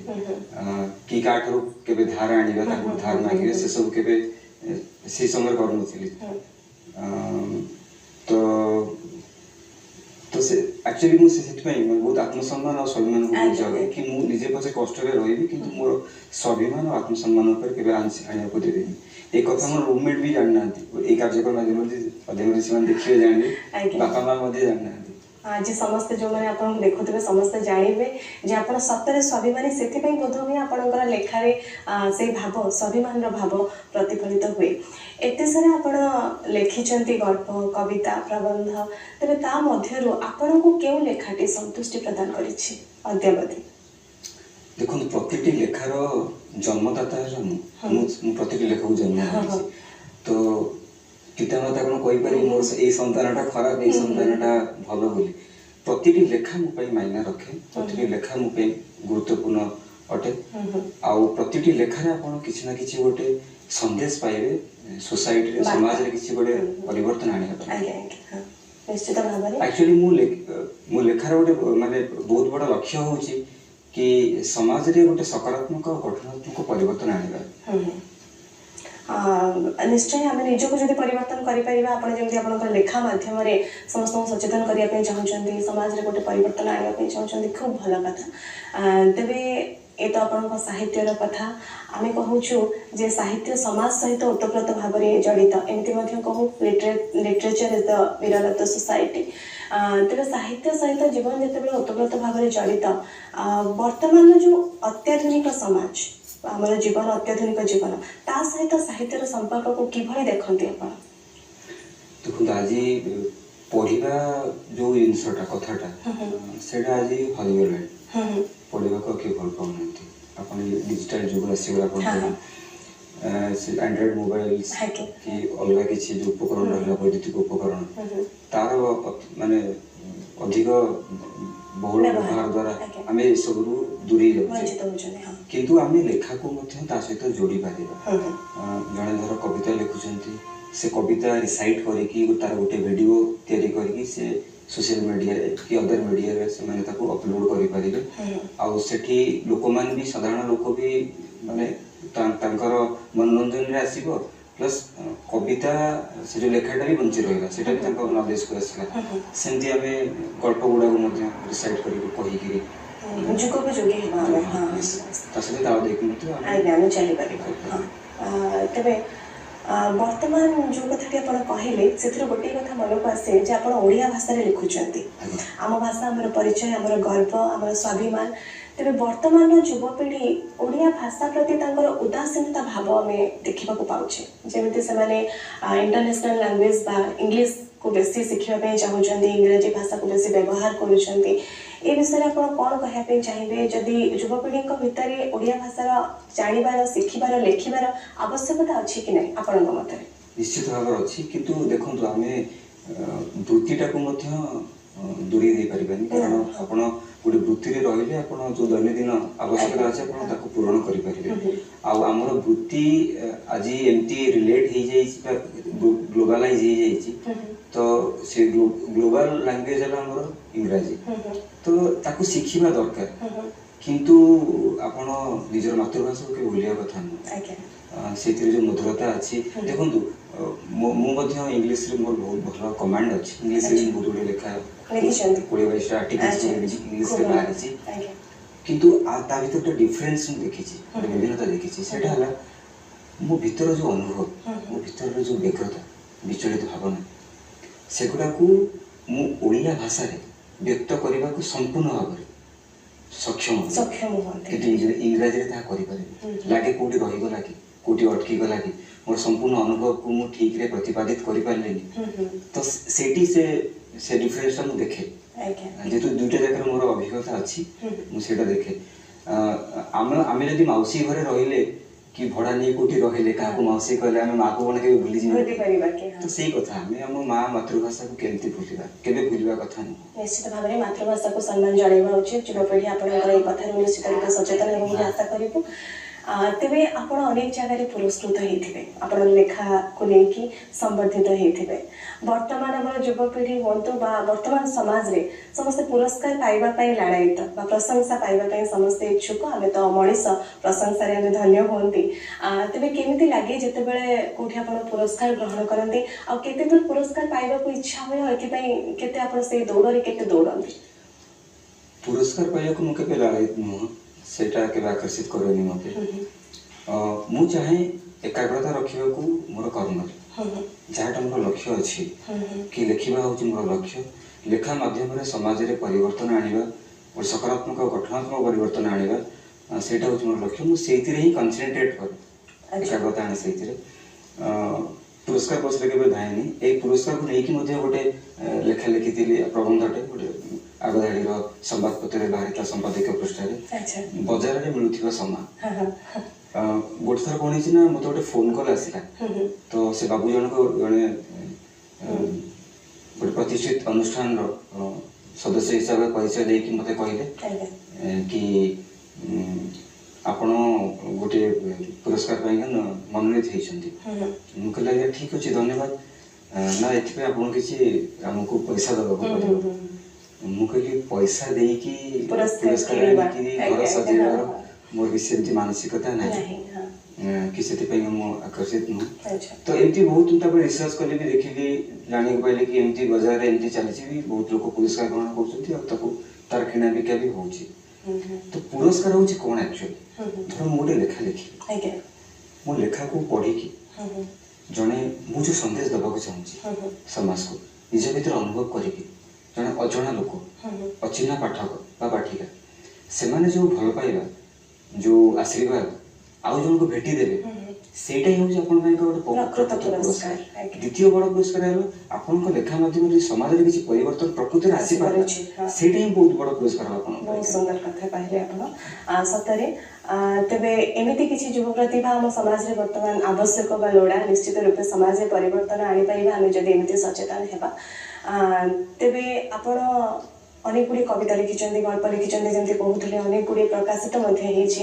S3: କି କାହାଠାରୁ କେବେ ଧାର ଆଣିବା, ତାଙ୍କୁ ଧାର ମାଗିବା, ସେସବୁ କେବେ ସେଇ ସମୟରେ କରୁନଥିଲି। ତ ତ ସେ ଆକ୍ଚୁଆଲି ମୁଁ ସେଥିପାଇଁ ମାନେ ବହୁତ ଆତ୍ମସମ୍ମାନ ଆଉ ସ୍ୱାଭିମାନକୁ ବହୁତ ଜଗେ କି ମୁଁ ନିଜେ ପଛେ କଷ୍ଟରେ ରହିବି, କିନ୍ତୁ ମୋର ସ୍ୱାଭିମାନ ଆଉ ଆତ୍ମସମ୍ମାନ ଉପରେ କେବେ ଆଞ୍ଚ ଆଣିବାକୁ ଦେବିନି। ଏ କଥା ମୋର ରୁମମେଟ୍ ବି ଜାଣିନାହାନ୍ତି। ଏଇ କାର୍ଯ୍ୟକ୍ରମ ମାଧ୍ୟମରେ ସେମାନେ ଦେଖିବେ, ଜାଣିବେ। ବାପା ମା ମଧ୍ୟ ଜାଣିନାହାନ୍ତି।
S2: ଆଜି ସମସ୍ତେ ଯେଉଁମାନେ ଆପଣଙ୍କୁ ଦେଖୁଥିବେ, ସମସ୍ତେ ଜାଣିବେ ଯେ ଆପଣ ସତରେ ସ୍ୱାଭିମାନୀ। ସେଥିପାଇଁ ବୋଧ ହୁଏ ଆପଣଙ୍କର ଲେଖାରେ ସେଇ ଭାବ, ସ୍ୱାଭିମାନର ଭାବ ପ୍ରତିଫଳିତ ହୁଏ। ଏତେ ସାରା ଆପଣ ଲେଖିଛନ୍ତି, ଗଳ୍ପ, କବିତା, ପ୍ରବନ୍ଧ, ତେବେ ତା ମଧ୍ୟରୁ ଆପଣଙ୍କୁ କେଉଁ ଲେଖାଟି ସନ୍ତୁଷ୍ଟି ପ୍ରଦାନ କରିଛି ଅଦ୍ୟାବଧି?
S3: ଦେଖନ୍ତୁ, ପ୍ରତିଟି ଲେଖାର ଜନ୍ମଦାତା ହେଲା ମୁଁ। ମୁଁ ପ୍ରତିଟି ଲେଖାକୁ ଜନ୍ମ ଦେଇଛି। ତ ପିତାମାତା କ'ଣ କହିପାରିବି ମୋର ଏଇ ସନ୍ତାନଟା ଖରାପ, ଏଇ ସନ୍ତାନଟା ଭଲ ବୋଲି? ପ୍ରତିଟି ଲେଖା ମୋ ପାଇଁ ମାଇନା ରଖେ, ପ୍ରତିଟି ଲେଖା ମୋ ପାଇଁ ଗୁରୁତ୍ୱପୂର୍ଣ୍ଣ ଅଟେ। ଆଉ ପ୍ରତିଟି ଲେଖାରେ ଆପଣ କିଛି ନା କିଛି ଗୋଟେ ସନ୍ଦେଶ ପାଇବେ, ସୋସାଇଟିରେ,
S2: ବାର୍ତ୍ତା।
S3: ସମାଜରେ କିଛି ଗୋଟେ ପରିବର୍ତ୍ତନ ଆଣିବା ପାଇଁ।
S2: ଆଜ୍ଞା ଆଜ୍ଞା ହଁ, ନିଶ୍ଚିତ ଭାବରେ।
S3: ଆକ୍ଚୁଆଲି ମୁଁ ଲେଖାର ଗୋଟେ ମାନେ ବହୁତ ବଡ଼ ଲକ୍ଷ୍ୟ ହେଉଛି କି ସମାଜରେ ଗୋଟେ ସକାରାତ୍ମକ ଆଉ ଗଠନାତ୍ମକ ପରିବର୍ତ୍ତନ ଆଣିବା।
S2: ହୁଁ ହୁଁ। ନିଶ୍ଚୟ ଆମେ ନିଜକୁ ଯଦି ପରିବର୍ତ୍ତନ କରିପାରିବା, ଆପଣ ଯେମିତି ଆପଣଙ୍କର ଲେଖା ମାଧ୍ୟମରେ ସମସ୍ତଙ୍କୁ ସଚେତନ କରିବା ପାଇଁ ଚାହୁଁଛନ୍ତି, ସମାଜରେ ଗୋଟେ ପରିବର୍ତ୍ତନ ଆଣିବା ପାଇଁ ଚାହୁଁଛନ୍ତି, ଖୁବ୍ ଭଲ କଥା। ତେବେ ଏ ତ ଆପଣଙ୍କ ସାହିତ୍ୟର କଥା। ଆମେ କହୁଛୁ ଯେ ସାହିତ୍ୟ ସମାଜ ସହିତ ଓତପ୍ରୋତ ଭାବରେ ଜଡ଼ିତ। ଏମିତି ମଧ୍ୟ କହୁ, "Literature is the mirror of the society." ତେବେ ସାହିତ୍ୟ ସହିତ ଜୀବନ ଯେତେବେଳେ ଓତପ୍ରୋତ ଭାବରେ ଜଡ଼ିତ, ବର୍ତ୍ତମାନର ଯେଉଁ ଅତ୍ୟାଧୁନିକ ସମାଜ, ଆମର ଜୀବନ, ଅତ୍ୟାଧୁନିକ ଜୀବନ, ତା ସହିତ ସାହିତ୍ୟର ସମ୍ପର୍କକୁ କିଭଳି ଦେଖନ୍ତି ଆପଣ?
S3: ଦେଖନ୍ତୁ, ଆଜି ପଢ଼ିବା ଯୋଉ ଜିନିଷଟା, କଥାଟା, ସେଇଟା ଆଜି ହରିଗଲାଣି। ପଢ଼ିବାକୁ ଆଉ କିଏ ଭଲ ପାଉନାହାନ୍ତି। ଆପଣ ଡିଜିଟାଲ ଯୁଗ ଆସିଗଲା, ଆପଣ ସେ ଆଣ୍ଡ୍ରଏଡ୍ ମୋବାଇଲ କି ଅଲଗା କିଛି ଯୋଉ ଉପକରଣ ରହିଲା, ବୈଦ୍ୟୁତିକ ଉପକରଣ, ତାର ମାନେ ଅଧିକ ବହୁଳ
S2: ବ୍ୟବହାର
S3: ବ୍ୟବହାର ଦ୍ୱାରା ଆମେ ଏସବୁରୁ ଦୂରେଇ ଯାଉଛେ।
S2: ବଞ୍ଚିତ ହେଉଛନ୍ତି, ହଁ।
S3: କିନ୍ତୁ ଆମେ ଲେଖାକୁ ମଧ୍ୟ ତା ସହିତ ଯୋଡ଼ି ପାରିବା। ଜଣେ ଧର କବିତା ଲେଖୁଛନ୍ତି, ସେ କବିତା ରିସାଇଟ୍ କରିକି ତାର ଗୋଟେ ଭିଡ଼ିଓ ତିଆରି କରିକି ସେ ସୋସିଆଲ ମିଡ଼ିଆରେ କି ଅଦର ମିଡ଼ିଆରେ ସେମାନେ ତାକୁ ଅପଲୋଡ଼ କରିପାରିବେ। ଆଉ ସେଠି ଲୋକମାନେ ବି, ସାଧାରଣ ଲୋକ ବି ମାନେ ତାଙ୍କର ମନୋରଞ୍ଜନରେ ଆସିବ, ପ୍ଲସ୍ କବିତା ସେ ଯେଉଁ ଲେଖାଟା ବି ବଞ୍ଚି ରହିଲା, ସେଇଟା ବି ତାଙ୍କ ନଲେଜକୁ ଆସିଲା। ସେମିତି ଆମେ ଗଳ୍ପ ଗୁଡ଼ାକୁ ମଧ୍ୟ ରିସାଇଟ୍ କରିକି କହିକିରି
S2: ଯୁଗକୁ ଯୋଗୀ ହେବା ଆମେ, ହଁ।
S3: ତା ସହିତ ତାଳ ଦେଇକି ମଧ୍ୟ ଆମେ
S2: ଆଜ୍ଞା, ଆମେ ଚାଲିପାରିବା, ହଁ। ତେବେ ବର୍ତ୍ତମାନ ଯେଉଁ କଥାଟି ଆପଣ କହିଲେ, ସେଥିରୁ ଗୋଟିଏ କଥା ମନକୁ ଆସେ ଯେ ଆପଣ ଓଡ଼ିଆ ଭାଷାରେ ଲେଖୁଛନ୍ତି। ଆମ ଭାଷା ଆମର ପରିଚୟ, ଆମର ଗର୍ବ, ଆମର ସ୍ୱାଭିମାନ। ତେବେ ବର୍ତ୍ତମାନର ଯୁବପିଢ଼ି ଓଡ଼ିଆ ଭାଷା ପ୍ରତି ତାଙ୍କର ଉଦାସୀନତା ଭାବ ଆମେ ଦେଖିବାକୁ ପାଉଛେ। ଯେମିତି ସେମାନେ ଇଣ୍ଟରନ୍ୟାସନାଲ ଲାଙ୍ଗୁଏଜ ବା ଇଂଲିଶକୁ ବେଶୀ ଶିଖିବା ପାଇଁ ଚାହୁଁଛନ୍ତି, ଇଂରାଜୀ ଭାଷାକୁ ବେଶୀ ବ୍ୟବହାର କରୁଛନ୍ତି। ଏ ବିଷୟରେ ଆପଣ କ'ଣ କହିବା ପାଇଁ ଚାହିଁବେ? ଯଦି ଯୁବପିଢ଼ିଙ୍କ ଭିତରେ ଓଡ଼ିଆ ଭାଷାର ଜାଣିବାର, ଶିଖିବାର, ଲେଖିବାର ଆବଶ୍ୟକତା ଅଛି କି ନାହିଁ ଆପଣଙ୍କ ମତରେ?
S3: ନିଶ୍ଚିତ ଭାବରେ ଅଛି। କିନ୍ତୁ ଦେଖନ୍ତୁ, ଆମେ ବୃତ୍ତିଟାକୁ ମଧ୍ୟ ଦୂରେଇ ଦେଇପାରିବାନି, କାରଣ ଆପଣ ଗୋଟେ ବୃତ୍ତିରେ ରହିଲେ ଆପଣ ଯୋଉ ଦୈନନ୍ଦିନ ଆବଶ୍ୟକତା ଅଛି, ଆପଣ ତାକୁ ପୂରଣ କରିପାରିବେ। ଆଉ ଆମର ବୃତ୍ତି ଆଜି ଏମିତି ରିଲେଟ୍ ହେଇଯାଇଛି ବା ଗ୍ଲୋବାଲାଇଜ ହେଇଯାଇଛି, ତ ସେ ଗ୍ଲୋବାଲ ଲାଙ୍ଗୁଏଜ ହେଲା ଆମର ଇଂରାଜୀ, ତ ତାକୁ ଶିଖିବା ଦରକାର। କିନ୍ତୁ ଆପଣ ନିଜର ମାତୃଭାଷାକୁ କେବେ ଭୁଲିବା କଥା ନୁହଁ। ସେଇଥିରେ ଯୋଉ ମଧୁରତା ଅଛି, ଦେଖନ୍ତୁ, ମୁଁ ମଧ୍ୟ ଇଂଲିଶରେ ମୋର ବହୁତ ଭଲ କମାଣ୍ଡ ଅଛି। ଇଂଲିଶରେ ବି ବହୁତ ଗୁଡ଼ିଏ ଲେଖା,
S2: ଲେଖିଛନ୍ତି।
S3: 20-22ଟା ଆର୍ଟିକଲ୍ସ ଇଂଲିଶରେ
S2: ଖୁବ ଭଲ।
S3: ବାହାରିଛି। କିନ୍ତୁ ତା ଭିତରେ ଗୋଟେ ଡିଫରେନ୍ସ ମୁଁ ଦେଖିଛି, ଗୋଟେ ବିଭିନ୍ନତା ଦେଖିଛି। ସେଇଟା ହେଲା ମୋ ଭିତର ଯୋଉ ଅନୁଭବ, ମୋ ଭିତରର ଯୋଉ ବ୍ୟଗ୍ରତା, ବିଚଳିତ ଭାବନା, ସେଗୁଡ଼ାକୁ ମୁଁ ଓଡ଼ିଆ ଭାଷାରେ ବ୍ୟକ୍ତ କରିବାକୁ ସମ୍ପୂର୍ଣ୍ଣ ଭାବରେ ସକ୍ଷମ ହୁଏ।
S2: ସକ୍ଷମ ହୁଅନ୍ତି।
S3: କିନ୍ତୁ ଇଂରାଜୀରେ ତାହା କରିପାରେନି। ଲାଗେ କୋଉଠି ରହିଗଲା କି, କୋଉଠି ଅଟକି ଗଲା କି, ମୋର ସମ୍ପୂର୍ଣ୍ଣ ଅନୁଭବକୁ ମୁଁ ଠିକରେ ପ୍ରତିପାଦିତ କରିପାରିଲିନି। ତ ସେଇଠି ସେ ସେ ଡିଫରେନ୍ସଟା ମୁଁ ଦେଖେ। ଯେହେତୁ ଦୁଇଟା ଜାଗାରେ ମୋର ଅଭିଜ୍ଞତା ଅଛି, ମୁଁ ସେଇଟା ଦେଖେ। ଆମେ ଯଦି ମାଉସୀ ଘରେ ରହିଲେ କି ଭଡ଼ା ନେଇ କୋଉଠି ରହିଲେ, କାହାକୁ ମାଉସୀ କହିଲେ, ଆମେ ମାକୁ କଣ କେବେ ଭୁଲିଯିବା?
S2: ଭୁଲି ପାରିବା କି?
S3: ତ ସେଇ କଥା, ଆମେ ଆମ ମା ମାତୃଭାଷାକୁ କେମିତି ଭୁଲିବା? କେବେ ଭୁଲିବା କଥା ନୁହଁ।
S2: ନିଶ୍ଚିତ ଭାବରେ ମାତୃଭାଷାକୁ ସମ୍ମାନ ଜଣାଇବା ଉଚିତ। ଯୁବପିଢ଼ି ଆପଣଙ୍କର ଏଇ କଥାରୁ ନିଶ୍ଚିତ ରୂପେ ସଚେତନ ହେବ ବୋଲି ଆଶା କରିବୁ। ତେବେ ଆପଣ ଅନେକ ଜାଗାରେ ପୁରସ୍କୃତ ହେଇଥିବେ, ଆପଣ ଲେଖାକୁ ନେଇକି ସମ୍ବର୍ଦ୍ଧିତ ହେଇଥିବେ। ବର୍ତ୍ତମାନ ଆମର ଯୁବପିଢ଼ି ହୁଅନ୍ତୁ ବା ବର୍ତ୍ତମାନ ସମାଜରେ ସମସ୍ତେ ପୁରସ୍କାର ପାଇବା ପାଇଁ ଲାଳାୟିତ ବା ପ୍ରଶଂସା ପାଇବା ପାଇଁ ସମସ୍ତେ ଇଚ୍ଛୁକ। ଆମେ ତ ମଣିଷ, ପ୍ରଶଂସାରେ ଆମେ ଧନ୍ୟ ହୁଅନ୍ତି। ତେବେ କେମିତି ଲାଗେ ଯେତେବେଳେ କୋଉଠି ଆପଣ ପୁରସ୍କାର ଗ୍ରହଣ କରନ୍ତି, ଆଉ କେତେ ଦୂର ପୁରସ୍କାର ପାଇବାକୁ ଇଚ୍ଛା ହୁଏ, ଆଉ ଏଥିପାଇଁ କେତେ ଆପଣ ସେଇ ଦୌଡ଼ରେ କେତେ ଦୌଡ଼ନ୍ତି?
S3: ପୁରସ୍କାର ପାଇବାକୁ ମୁଁ କେବେ ଲାଳାୟିତ ନୁହଁ, ସେଇଟା କେବେ ଆକର୍ଷିତ କରେନି ମୋତେ। ମୁଁ ଚାହେଁ ଏକାଗ୍ରତା ରଖିବାକୁ ମୋର କର୍ମରେ, ଯାହାଟା ମୋର ଲକ୍ଷ୍ୟ ଅଛି କି ଲେଖିବା ହେଉଛି ମୋର ଲକ୍ଷ୍ୟ। ଲେଖା ମାଧ୍ୟମରେ ସମାଜରେ ପରିବର୍ତ୍ତନ ଆଣିବା, ଗୋଟେ ସକାରାତ୍ମକ ଗଠନାତ୍ମକ ପରିବର୍ତ୍ତନ ଆଣିବା, ସେଇଟା ହେଉଛି ମୋର ଲକ୍ଷ୍ୟ। ମୁଁ ସେଇଥିରେ ହିଁ କନସେନ୍ଟ୍ରେଟ୍ କରେ, ଏକାଗ୍ରତା ଆଣେ ସେଇଥିରେ। ପୁରସ୍କାର ପଛରେ କେବେ ଧାଏନି। ଏଇ ପୁରସ୍କାରକୁ ନେଇକି ମଧ୍ୟ ଗୋଟେ ଲେଖା ଲେଖିଥିଲି, ପ୍ରବନ୍ଧଟେ ଗୋଟେ ଆଗଧାଡ଼ିର ସମ୍ବାଦପତ୍ରରେ ବାହାରିଥିଲା, ସମ୍ପାଦକୀୟ ପୃଷ୍ଠାରେ, ବଜାରରେ ମିଳୁଥିବା ସମାନ।
S2: ହଁ ହଁ
S3: ଗୋଟେ ଥର କ'ଣ ହେଇଛି ନା, ମୋତେ ଗୋଟେ ଫୋନ୍ କଲ୍ ଆସିଲା। ତ ସେ ବାବୁ ଜଣକ ଜଣେ ଗୋଟେ ପ୍ରତିଷ୍ଠିତ ଅନୁଷ୍ଠାନର ସଦସ୍ୟ ହିସାବରେ ପରିଚୟ ଦେଇକି ମୋତେ କହିଲେ କି ଆପଣ ଗୋଟିଏ ପୁରସ୍କାର ପାଇଁକା ମନୋନୀତ ହେଇଛନ୍ତି। ମୁଁ କହିଲି, ଆଜ୍ଞା ଠିକ୍ ଅଛି, ଧନ୍ୟବାଦ। ନା, ଏଥିପାଇଁ ଆପଣଙ୍କୁ କିଛି ଆମକୁ ପଇସା ଦେବାକୁ ପଡ଼ିବ। ମୁଁ କହିଲି, ପଇସା ଦେଇକି
S2: ପୁରସ୍କାର
S3: ପୁରସ୍କାର
S2: କିଣିବା।
S3: ଆଣିକିରି ଘର ସଜେଇବାର ମୋର ବି ସେମିତି ମାନସିକତା ନାହିଁ
S2: ନାହିଁ, ହଁ।
S3: କି ସେଥିପାଇଁ ମୁଁ ଆକର୍ଷିତ ନୁହଁ। ତ ଏମିତି ବହୁତ ମୁଁ ତାପରେ ରିସର୍ଚ୍ଚ କଲି ବି, ଦେଖିଲି, ଜାଣିବାକୁ ପାଇଲି କି ଏମିତି ବଜାରରେ ଏମିତି ଚାଲିଛି ବି, ବହୁତ ଲୋକ ପୁରସ୍କାର ଗ୍ରହଣ କରୁଛନ୍ତି ଆଉ ତାକୁ ତାର କିଣା ବିକା ବି ହଉଛି। ତ ପୁରସ୍କାର ହଉଛି କ'ଣ ଆକ୍ଚୁଆଲି? ଧର ମୁଁ ଗୋଟେ ଲେଖା ଲେଖିଲି, ମୋ ଲେଖାକୁ ପଢ଼ିକି ଜଣେ, ମୁଁ ଯୋଉ ସନ୍ଦେଶ ଦେବାକୁ ଚାହୁଁଛି ସମାଜକୁ, ନିଜ ଭିତରେ ଅନୁଭବ କରିକି ଜଣେ ଅଜଣା ଲୋକ, ଅଚିହ୍ନା ପାଠକ ବା ପାଠିକା, ସେମାନେ ଯୋଉ ଭଲ ପାଇବା, ଯୋଉ ଆଶୀର୍ବାଦ ଆଉ ଜଣକୁ ଭେଟି ଦେବେ, ସେଇଟା ହିଁ ହେଉଛି ଆପଣଙ୍କ ପାଇଁ ଏକ ଗୋଟେ
S2: ପ୍ରକୃତ
S3: ପ୍ରକୃତ
S2: ପୁରସ୍କାର।
S3: ପୁରସ୍କାର।
S2: ଆଜ୍ଞା।
S3: ଦ୍ୱିତୀୟ ବଡ଼ ପୁରସ୍କାର ହେଲା ଆପଣଙ୍କ ଲେଖା ମାଧ୍ୟମରେ ଯଦି ସମାଜରେ କିଛି ପରିବର୍ତ୍ତନ ପ୍ରକୃତିରେ ଆସିପାରିଲା,
S2: ଆସିପାରୁଛି, ହଁ।
S3: ସେଇଟା ହିଁ ବହୁତ ବଡ଼ ପୁରସ୍କାର ହବ ଆପଣଙ୍କ
S2: ବହୁତ
S3: ପାଇଁ।
S2: ସୁନ୍ଦର କଥା କହିଲେ ଆପଣ, ସତରେ। ତେବେ ଏମିତି କିଛି ଯୁବ ପ୍ରତିଭା ଆମ ସମାଜରେ ବର୍ତ୍ତମାନ ଆବଶ୍ୟକ ବା ଲୋଡ଼ା। ନିଶ୍ଚିତ ରୂପେ ସମାଜରେ ପରିବର୍ତ୍ତନ ଆଣିପାରିବା ଆମେ ଯଦି ଏମିତି ସଚେତନ ହେବା। ତେବେ ଆପଣ ଅନେକ ଗୁଡ଼ିଏ କବିତା ଲେଖିଛନ୍ତି, ଗଳ୍ପ ଲେଖିଛନ୍ତି, ଯେମିତି କହୁଥିଲେ, ଅନେକ ଗୁଡ଼ିଏ ପ୍ରକାଶିତ ମଧ୍ୟ ହେଇଛି।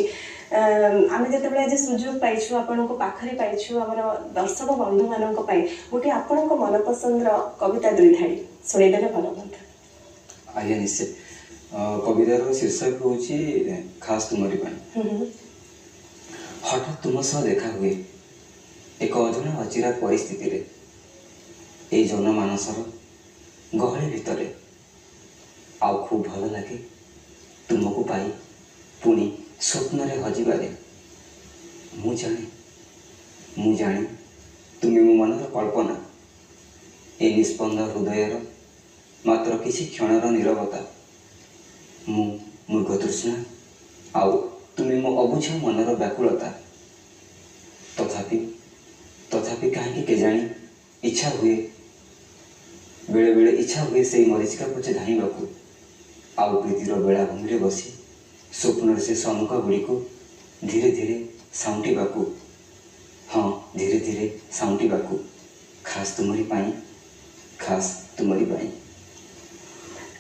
S2: ଆମେ ଯେତେବେଳେ ଆଜି ସୁଯୋଗ ପାଇଛୁ, ଆପଣଙ୍କୁ ପାଖରେ ପାଇଛୁ, ଆମର ଦର୍ଶକ ବନ୍ଧୁମାନଙ୍କ ପାଇଁ ଗୋଟିଏ ଆପଣଙ୍କ ମନପସନ୍ଦର କବିତା ଦୁଇ ଧାଡ଼ି ଶୁଣେଇଦେଲେ ଭଲ ହୁଅନ୍ତା।
S3: ଆଜ୍ଞା, ନିଶ୍ଚୟ। କବିତାର ଶୀର୍ଷକ ହେଉଛି ଖାସ୍ ତୁମରି ପାଇଁ।
S2: ହୁଁ ହୁଁ
S3: ହଠାତ୍ ତୁମ ସହ ଦେଖା ହୁଏ ଏକ ଅଜଣା ଅଚିରା ପରିସ୍ଥିତିରେ, ଏଇ ଜନମାନସର ଗହଳି ଭିତରେ। ଆଉ ଖୁବ୍ ଭଲ ଲାଗେ ତୁମକୁ ପାଇ ପୁଣି ସ୍ୱପ୍ନରେ ହଜିବାରେ। ମୁଁ ଜାଣେ, ମୁଁ ଜାଣେ ତୁମେ ମୋ ମନର କଳ୍ପନା, ଏ ନିସ୍ପନ୍ଦ ହୃଦୟର ମାତ୍ର କିଛି କ୍ଷଣର ନୀରବତା। ମୁଁ ମୃଗ ତୃଷ୍ଣା ଆଉ ତୁମେ ମୋ ଅବୁଝା ମନର ବ୍ୟାକୁଳତା। ତଥାପି ତଥାପି କାହିଁକି କେଜାଣି ଇଚ୍ଛା ହୁଏ, ବେଳେବେଳେ ଇଚ୍ଛା ହୁଏ ସେଇ ମରୀଚିକା ପଛେ ଧାଇଁବାକୁ, ଆଉ ପ୍ରୀତିର ବେଳାଭୂମିରେ ବସି ସ୍ୱପ୍ନରେ ସେ ଶାମୁକା ଗୁଡ଼ିକୁ ଧୀରେ ଧୀରେ ସାଉଁଟିବାକୁ। ହଁ, ଧୀରେ ଧୀରେ ସାଉଁଟିବାକୁ, ଖାସ୍ ତୁମରି ପାଇଁ, ଖାସ୍ ତୁମରି ପାଇଁ।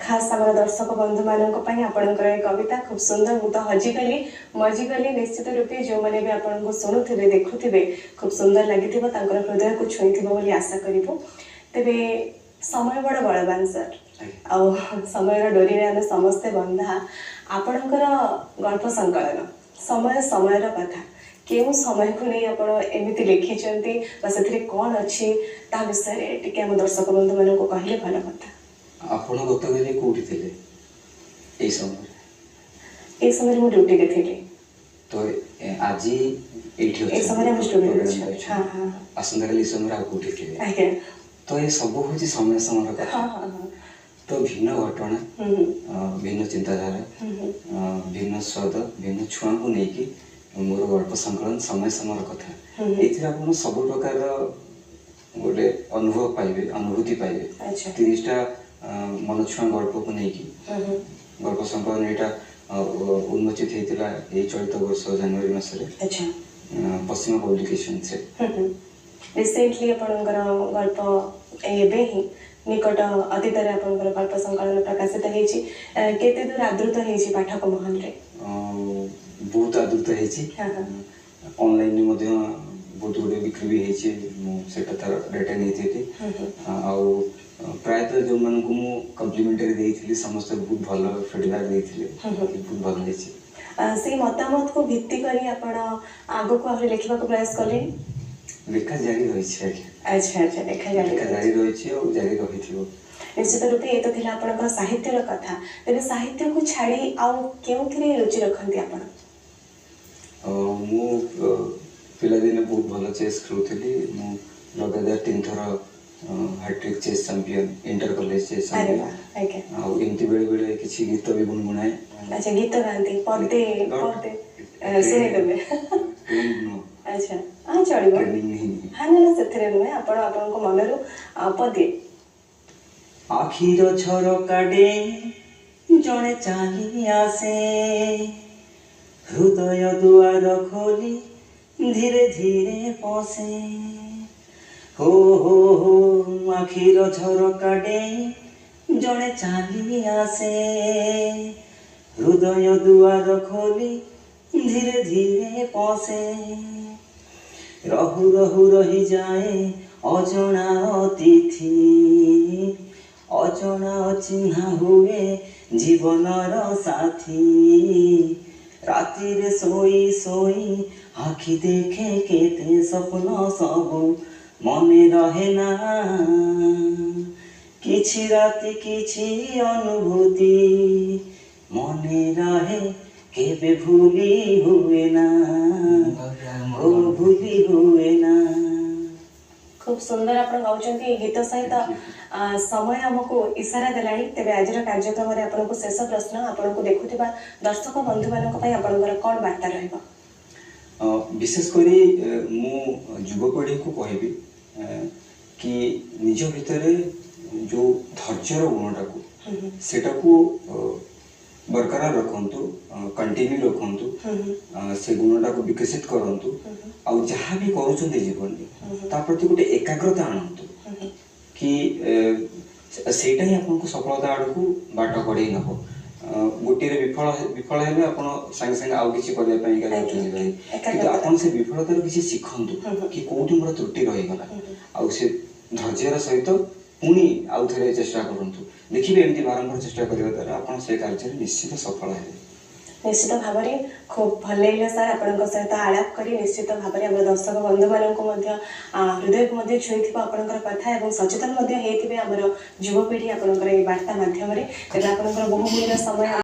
S2: ଖାସ୍ ଆମର ଦର୍ଶକ ବନ୍ଧୁମାନଙ୍କ ପାଇଁ ଆପଣଙ୍କର ଏ କବିତା ଖୁବ୍ ସୁନ୍ଦର। ମୁଁ ତ ହଜିଗଲି, ମଜିଗଲି। ନିଶ୍ଚିତ ରୂପେ ଯେଉଁମାନେ ବି ଆପଣଙ୍କୁ ଶୁଣୁଥିବେ, ଦେଖୁଥିବେ, ଖୁବ୍ ସୁନ୍ଦର ଲାଗିଥିବ, ତାଙ୍କର ହୃଦୟକୁ ଛୁଇଁଥିବ ବୋଲି ଆଶା କରିବୁ। ତେବେ ସମୟ ବଡ଼ ବଳବାନ ସାର୍, ଆଉ ସମୟର ଡୋରିରେ ଆମେ ସମସ୍ତେ ବନ୍ଧା। ଆପଣଙ୍କର ଗଳ୍ପ ସଂକଳନ ସମୟ ସମୟର କଥା, କେଉଁ ସମୟକୁ ନେଇ ଆପଣ ଏମିତି ଲେଖିଛନ୍ତି ବା ସେଥିରେ କ'ଣ ଅଛି, ତା ବିଷୟରେ ଟିକେ ଆମ ଦର୍ଶକ ବନ୍ଧୁମାନଙ୍କୁ କହିଲେ ଭଲ କଥା।
S3: ଆପଣ ଗତକାଲି କୋଉଠି ଥିଲେ ଏଇ ସମୟରେ?
S2: ଏଇ ସମୟରେ ମୁଁ ଡ୍ୟୁଟିରେ ଥିଲି।
S3: ତ ଆଜି ଏଇଠି
S2: ଏଇ ସମୟରେ ଆମେ
S3: ଅଛନ୍ତି,
S2: ଷ୍ଟୁଡିଓରେ
S3: ପ୍ରୋଗ୍ରାମରେ
S2: ଅଛୁ।
S3: ଅଛନ୍ତି।
S2: ହଁ ହଁ
S3: ଆସନ୍ତାକାଲି ଏଇ ସମୟରେ ଆଉ କୋଉଠି ଥିବେ। ତ ଏ ସବୁ ହେଉଛି ସମୟ ସମୟର କଥା।
S2: ହଁ ହଁ
S3: ତ ଭିନ୍ନ ଘଟଣା,
S2: ହୁଁ ହୁଁ
S3: ଭିନ୍ନ ଚିନ୍ତାଧାରା,
S2: ହୁଁ ହୁଁ
S3: ଭିନ୍ନ ସ୍ୱାଦ, ଭିନ୍ନ ଛୁଆଙ୍କୁ ନେଇକି ମୋର ଗଳ୍ପ ସଂକଳନ ସମୟ ସମୟର କଥା।
S2: ହୁଁ ହୁଁ।
S3: ଏଥିରେ ଆପଣ ସବୁ ପ୍ରକାରର ଗୋଟେ ଅନୁଭବ ପାଇବେ, ଅନୁଭୂତି ପାଇବେ। 30ଟା ମନଛୁଆଁ ଗଳ୍ପକୁ ନେଇକି
S2: ହୁଁ ହୁଁ
S3: ଗଳ୍ପ ସଂକଳନ ଏଇଟା ଉନ୍ମୋଚିତ ହେଇଥିଲା ଏଇ ଚଳିତ ବର୍ଷ ଜାନୁଆରୀ ମାସରେ ପଶ୍ଚିମ ପବ୍ଲିକେସନ୍ସରେ।
S2: ରିସେଣ୍ଟଲି ଆପଣଙ୍କର ଗଳ୍ପ ଏବେ ହିଁ ନିକଟ ଅତୀତରେ ଆପଣଙ୍କର ଗଳ୍ପ ସଂକଳନ ପ୍ରକାଶିତ ହେଇଛି। କେତେ ଦୂର ଆଦୃତ ହେଇଛି ପାଠକ ମହଲରେ?
S3: ବହୁତ ଆଦୃତ ହେଇଛି।
S2: ହଁ ହଁ
S3: ଅନଲାଇନରେ ମଧ୍ୟ ବହୁତ ଗୁଡ଼ିଏ ବିକ୍ରି ବି ହେଇଛି, ମୁଁ ସେଇଟା ତାର ଡାଟା ନେଇଥିଲି।
S2: ହୁଁ ହୁଁ
S3: ଆଉ ପ୍ରାୟତଃ ଯେଉଁମାନଙ୍କୁ ମୁଁ କମ୍ପ୍ଲିମେଣ୍ଟାରୀ ଦେଇଥିଲି, ସମସ୍ତେ ବହୁତ ଭଲ ଫିଡ଼ବ୍ୟାକ୍ ଦେଇଥିଲେ
S2: ହୁଁ ହୁଁ
S3: କି ବହୁତ ଭଲ ହେଇଛି।
S2: ସେଇ ମତାମତକୁ ଭିତ୍ତି କରି ଆପଣ ଆଗକୁ ଆହୁରି ଲେଖିବାକୁ ପ୍ରୟାସ କଲେଣି?
S3: ଲେଖା ଜାରି ରହିଛି ଆଜ୍ଞା।
S2: ଆଚ୍ଛା, ଲେଖା ଜାରି
S3: ଲେଖା
S2: ରହିଛି।
S3: ଜାରି ରହିଛି ଆଉ ଜାରି ରହିଥିବ।
S2: ନିଶ୍ଚିତ ରୂପେ ଏ ତ ଥିଲା ଆପଣଙ୍କର ସାହିତ୍ୟର କଥା। ତେବେ ସାହିତ୍ୟକୁ ଛାଡ଼ି ଆଉ କେଉଁଥିରେ ରୁଚି ରଖନ୍ତି ଆପଣ?
S3: ମୁଁ ପିଲାଦିନେ ବହୁତ ଭଲ ଚେସ୍ ଖେଳୁଥିଲି। ମୁଁ ଲଗାତାର 3 ଥର hat trick chess champion, inter college chess
S2: ଆରେ
S3: ଚାମ୍ପିୟନ।
S2: ବାଃ, ଆଜ୍ଞା।
S3: ଆଉ ଏମିତି ବେଳେବେଳେ କିଛି ଗୀତ ବି ଗୁଣଗୁଣାଏ।
S2: ଆଚ୍ଛା, ଗୀତ ଗାଆନ୍ତି? ପଦେ ପଦେ ଶୁଣେଇଦେବେ।
S3: ଟ୍ରେଣ୍ଡ ନୁହଁ।
S2: ଆଚ୍ଛା, ହଁ, ଚଳିବ।
S3: ଟ୍ରେନିଂ ନେଇନି।
S2: ହଁ, ନା ନା, ସେଥିରେ ନୁହେଁ, ଆପଣ ଆପଣଙ୍କ ମନରୁ ପଦେ।
S3: ଆଖିର ଝରକା ଡେଇଁ ଜଣେ ଚାଲି ଆସେ, ହୃଦୟ ଦୁଆର ଖୋଲି ଧୀରେ ଧୀରେ ପଶେ। ହୋ ହୋ ହୋ, ଆଖିର ଝରକା ଡେଇଁ ଜଣେ ଚାଲି ଆସେ, ହୃଦୟ ଦୁଆର ଖୋଲି ଧୀରେ ଧୀରେ ପଶେ। ରହୁ ରହୁ ରହିଯାଏ ଅଜଣା ଅତିଥି, ଅଜଣା ଅଚିହ୍ନା ହୁଏ ଜୀବନର ସାଥୀ। ରାତିରେ ଶୋଇ ଶୋଇ ଆଖି ଦେଖେ କେତେ ସ୍ୱପ୍ନ, ସବୁ ମନେ ରହେ ନା। କିଛି ରାତି, କିଛି ଅନୁଭୂତି ମନେ ରହେ, କେବେ ଭୁଲି ହୁଏ ନା, ଓ ଭୁଲି ହୁଏ ନା।
S2: ଖୁବ୍ ସୁନ୍ଦର ଆପଣ ଗାଉଛନ୍ତି। ଏଇ ଗୀତ ସହିତ ସମୟ ଆମକୁ ଇସାରା ଦେଲାଣି। ତେବେ ଆଜିର କାର୍ଯ୍ୟକ୍ରମରେ ଆପଣଙ୍କୁ ଶେଷ ପ୍ରଶ୍ନ, ଆପଣଙ୍କୁ ଦେଖୁଥିବା ଦର୍ଶକ ବନ୍ଧୁମାନଙ୍କ ପାଇଁ ଆପଣଙ୍କର କ'ଣ ବାର୍ତ୍ତା ରହିବ?
S3: ବିଶେଷ କରି ମୁଁ ଯୁବପିଢ଼ିଙ୍କୁ କହିବି କି ନିଜ ଭିତରେ ଯୋଉ ଧୈର୍ଯ୍ୟର ଗୁଣଟାକୁ, ସେଟାକୁ ବରକରାର ରଖନ୍ତୁ, କଣ୍ଟିନ୍ୟୁ ରଖନ୍ତୁ, ସେ ଗୁଣଟାକୁ ବିକଶିତ କରନ୍ତୁ ଆଉ ଯାହା ବି କରୁଛନ୍ତି ଜୀବନରେ, ତା ପ୍ରତି ଗୋଟେ ଏକାଗ୍ରତା ଆଣନ୍ତୁ କି ସେଇଟା ହିଁ ଆପଣଙ୍କୁ ସଫଳତା ଆଡ଼କୁ ବାଟ କଢ଼େଇ ନେବ। ଗୋଟିଏରେ ବିଫଳ ହେଲେ ଆପଣ ସାଙ୍ଗେ ସାଙ୍ଗେ ଆଉ କିଛି କରିବା ପାଇଁକା ଯାଉଛନ୍ତି ଭାଇ, କିନ୍ତୁ ଆପଣ ସେ ବିଫଳତାରୁ କିଛି ଶିଖନ୍ତୁ କି କୋଉଠି ମୋର ତ୍ରୁଟି ରହିଗଲା, ଆଉ ସେ ଧୈର୍ଯ୍ୟର ସହିତ ପୁଣି ଆଉ ଥରେ ଚେଷ୍ଟା କରନ୍ତୁ। ଦେଖିବେ, ଏମିତି ବାରମ୍ବାର ଚେଷ୍ଟା କରିବା ଦ୍ୱାରା ଆପଣ ସେ କାର୍ଯ୍ୟରେ ନିଶ୍ଚିତ ସଫଳ ହେବେ।
S2: ନିଶ୍ଚିତ ଭାବରେ ଖୁବ୍ ଭଲ ଲାଗିଲା ସାର୍ ଆପଣଙ୍କ ସହିତ ଆଳାପ କରି। ନିଶ୍ଚିତ ଭାବରେ ଆମର ଦର୍ଶକ ବନ୍ଧୁମାନଙ୍କୁ ମଧ୍ୟ ହୃଦୟକୁ ମଧ୍ୟ ଛୁଇଁଥିବ ଆପଣଙ୍କର କଥା ଏବଂ ସଚେତନ ମଧ୍ୟ ହେଇଥିବେ ଆମର ଯୁବପିଢ଼ି ଆପଣଙ୍କର ଏଇ ବାର୍ତ୍ତା ମାଧ୍ୟମରେ। ତେବେ ଆପଣଙ୍କର ବହୁମୂଲ୍ୟ ସମୟ